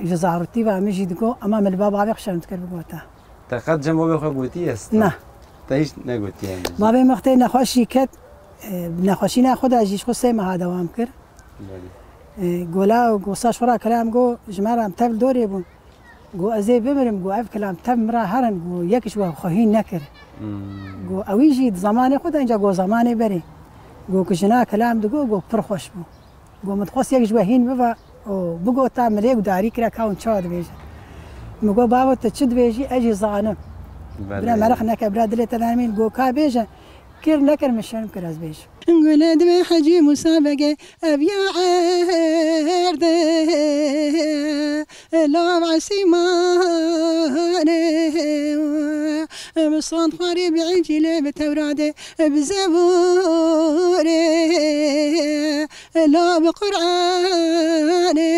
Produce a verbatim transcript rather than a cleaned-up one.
Ji zarûtî ve min jî digot, ema min li ba bavê xwe şerm dikir bigota. Te qet cem bavê xwe gotî ye? Na. Te hiç negotiye yani? Bavê min wextê nexweşî ket, e, nexweşîna xwe de jî ji xwe sê meha dewam kir. Belê. E, gola û gosa ji xwe re kelam got, ji me re em tev li dorê bûn. Got, ez ê bimirim, got, ev kelam tev min re herin, got, yek ji we xwe hîn nekir. Hmm. Got, ewî jî di zemanê xwe de, înca got, zemanê berê. Got, ku jina kelam digot, got, pir xweş bû. Got, min dixwest yek ji we hîn bibe û bigota, min lê gudarî kira ka hûn çawa dibêjin. Min got, bavo, tu çi dibêjî, ez jî zanim. Belê. Bira meraq neke, bira dilê te nermîn, got, ka bêje, kir nekir, min şerm kir ez bêjim. Gule dibê Hecî Musa Begê, ev ya erde, lav esîmane, bi sand xwarî, bi Încîlê, bi Tewradê, bi Zebûrê, la bi Qur'anê,